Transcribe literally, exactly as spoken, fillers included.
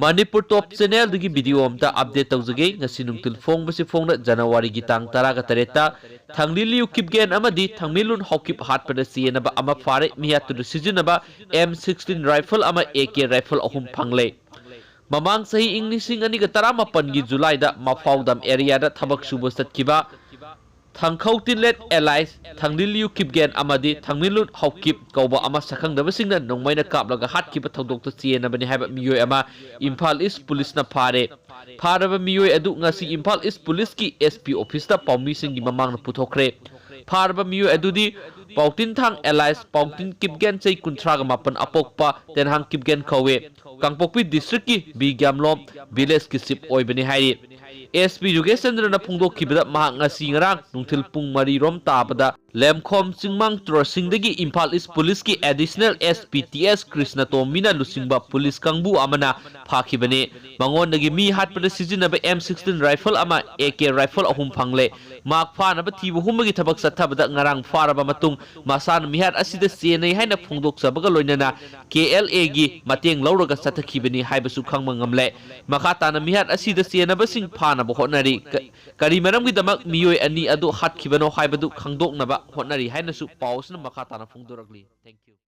ꯃꯅꯤꯄꯨꯔ ꯇꯣꯞ ꯆꯦꯅꯦꯜꯗꯒꯤ video ꯑꯝꯇ update ꯇꯧꯖꯒꯦ꯫ ꯉꯁꯤ ꯅꯨꯡꯊꯤꯜ ꯐꯣꯡꯕꯁꯤ ꯐꯣꯡꯅ ꯖꯅꯋꯥꯔꯤꯒꯤ ꯇꯥꯡ ꯇꯔꯥꯒ ꯇꯔꯦꯠꯇ ꯊꯥꯡꯂꯤꯟꯂꯤꯌꯨ ꯀꯤꯞꯒꯦꯟ ꯑꯃꯗꯤ ꯊꯥꯡꯃꯩꯂꯨꯟ ꯍꯥꯎꯀꯤꯞ ꯍꯥꯠꯄꯗ ꯆꯦꯟꯅꯕ ꯑꯃ ꯐꯥꯔꯦ꯫ ꯃꯤꯍꯥꯠꯇꯨꯗ ꯁꯤꯖꯤꯟꯅꯕ ꯑꯦꯝ ꯁꯤꯛꯁꯇꯤꯟ ꯔꯥꯏꯐꯜ ꯑꯃ, ꯑꯦ ꯀꯦ ꯔꯥꯏꯐꯜ ꯑꯍꯨꯝ ꯐꯪꯂꯦ꯫ ꯃꯃꯥꯡ ꯆꯍꯤ ꯏꯪ ꯂꯤꯁꯤꯡ ꯑꯅꯤꯒ ꯇꯔꯥꯃꯥꯄꯟꯒꯤ ꯖꯨꯂꯥꯏꯗ ꯃꯐꯥꯎꯗꯝ ꯑꯦꯔꯤꯌꯥꯗ ꯊꯕꯛ ꯁꯨꯕ ꯆꯠꯈꯤꯕ ꯊꯥꯡꯈꯧ ꯇꯤꯟꯂꯦꯠ ꯑꯦꯂꯥꯏꯁ ꯊꯥꯡꯂꯤꯟꯂꯤꯌꯨ ꯀꯤꯞꯒꯦꯟ ꯑꯃꯗꯤ ꯊꯥꯡꯃꯩꯂꯨꯟ ꯍꯥꯎꯀꯤꯞ ꯀꯧꯕ ꯑꯃ ꯁꯛꯈꯪꯗꯕꯁꯤꯡꯅ ꯅꯣꯡꯃꯩꯅ ꯀꯥꯞꯂꯒ ꯍꯥꯠꯈꯤꯕ ꯊꯧꯗꯣꯛꯇ ꯆꯦꯟꯅꯕꯅꯤ ꯍꯥꯏꯕ ꯃꯤꯑꯣꯏ ꯑꯃ ꯏꯝꯐꯥꯜ ꯏꯁ ꯄꯨꯂꯤꯁꯅ ꯐꯥꯔꯦ꯫ ꯐꯥꯔꯕ ꯃꯤꯑꯣꯏ ꯑꯗꯨ ꯉꯁꯤ ꯏꯝꯐꯥꯜ ꯏꯁ ꯄꯨꯂꯤꯁꯀꯤ ꯑꯦꯁ ꯄꯤ ꯑꯣꯐꯤꯁꯇ ꯄꯥꯎꯃꯤꯁꯤꯡꯒꯤ ꯃꯃꯥꯡꯗ ꯄꯨꯊꯣꯛꯈ꯭ꯔꯦ꯫ ꯐꯥꯔꯕ ꯃꯤꯑꯣꯏ ꯑꯗꯨꯗꯤ ꯄꯥꯎꯇꯤꯟꯊꯥꯡ ꯑꯦꯂꯥꯏꯁ ꯄꯥꯎꯇꯤꯟ ꯀꯤꯞꯒꯦꯟ, ꯆꯍꯤ ꯀꯨꯟꯊ꯭ꯔꯥꯒ ꯃꯥꯄꯟ, ꯑꯄꯣꯛꯄ ꯇꯦꯟꯍꯥꯡ ꯀꯤꯞꯒꯦꯟ ꯀꯧꯏ꯫ ꯀꯥꯡꯄꯣꯛꯄꯤ ꯗꯤꯁꯇ꯭ꯔꯤꯛꯀꯤ ꯕꯤ ꯒ꯭ꯌꯥꯝꯂꯣꯝ ꯚꯤꯂꯦꯖꯀꯤ ꯆꯤꯞ ꯑꯣꯏꯕꯅꯤ ꯍꯥꯏꯔꯤ꯫ ꯑꯦꯁ ꯄꯤ ꯌꯣꯒꯦꯁ ꯆꯟꯗ꯭ꯔꯅ ꯐꯣꯡꯗꯣꯛꯈꯤꯕꯗ, ꯃꯍꯥꯛ ꯉꯁꯤ ꯉꯔꯥꯡ ꯅꯨꯡꯊꯤꯜ ꯄꯨꯡ ꯃꯔꯤ ꯔꯣꯝ ꯇꯥꯕꯗ ꯂꯦꯝꯈꯣꯝ ꯆꯤꯡꯃꯥꯡ ꯇ꯭ꯔꯣꯁꯤꯡꯗꯒꯤ ꯏꯝꯐꯥꯜ ꯏꯁ ꯄꯨꯂꯤꯁꯀꯤ ꯑꯦꯗꯤꯁꯅꯦꯜ ꯑꯦꯁ ꯄꯤ ꯇꯤ ꯑꯦꯁ ꯀ꯭ꯔꯤꯁꯅꯇꯣꯝꯕꯤꯅ ꯂꯨꯆꯤꯡꯕ ꯄꯨꯂꯤꯁ ꯀꯥꯡꯕꯨ ꯑꯃꯅ ꯐꯥꯈꯤꯕꯅꯤ꯫ ꯃꯉꯣꯟꯗꯒꯤ ꯃꯤ ꯍꯥꯠꯄꯗ ꯁꯤꯖꯤꯟꯅꯕ ꯑꯦꯝ ꯁꯤꯛꯁꯇꯤꯟ ꯔꯥꯏꯐꯜ ꯑꯃ, ꯑꯦ ꯀꯦ ꯔꯥꯏꯐꯜ ꯑꯍꯨꯝ ꯐꯪꯂꯦ꯫ ꯃꯍꯥꯛ ꯐꯥꯅꯕ ꯊꯤꯕ ꯍꯨꯝꯕꯒꯤ ꯊꯕꯛ ꯆꯠꯊꯕꯗ ꯉꯔꯥꯡ ꯐꯥꯔꯕ ꯃꯇꯨꯡ ꯃꯁꯥꯅ ꯃꯤꯍꯥꯠ ꯑꯁꯤꯗ ꯆꯦꯟꯅꯩ ꯍꯥꯏꯅ ꯐꯣꯡꯗꯣꯛꯆꯕꯒ ꯂꯣꯏꯅꯅ ꯀꯦ ꯑꯦꯜ ꯑꯦꯒꯤ ꯃꯇꯦꯡ ꯂꯧꯔꯒ ꯆꯠꯊꯈꯤꯕꯅꯤ ꯍꯥꯏꯕꯁꯨ ꯈꯪꯕ ꯉꯝꯂꯦ꯫ ꯃꯈꯥ ꯇꯥꯅ ꯃꯤꯍꯥꯠ ꯑꯁꯤꯗ ꯆꯦꯟꯅꯕꯁꯤꯡ ꯐꯥꯅꯕ ꯍꯣꯠꯅꯔꯤ꯫ ꯀ-, ꯀꯔꯤ ꯃꯔꯝꯒꯤꯗꯃꯛ ꯃꯤꯑꯣꯏ ꯑꯅꯤ ꯑꯗꯨ ꯍꯥꯠꯈꯤꯕꯅꯣ ꯍꯥꯏꯕꯗꯨ ꯈꯪꯗꯣꯛꯅꯕ ꯍꯣꯠꯅꯔꯤ ꯍꯥꯏꯅꯁꯨ ꯄꯥꯎ ꯑꯁꯤꯅ ꯃꯈꯥ ꯇꯥꯅ ꯐꯣꯡꯗꯣꯔꯛꯂꯤ꯫ Thank you꯫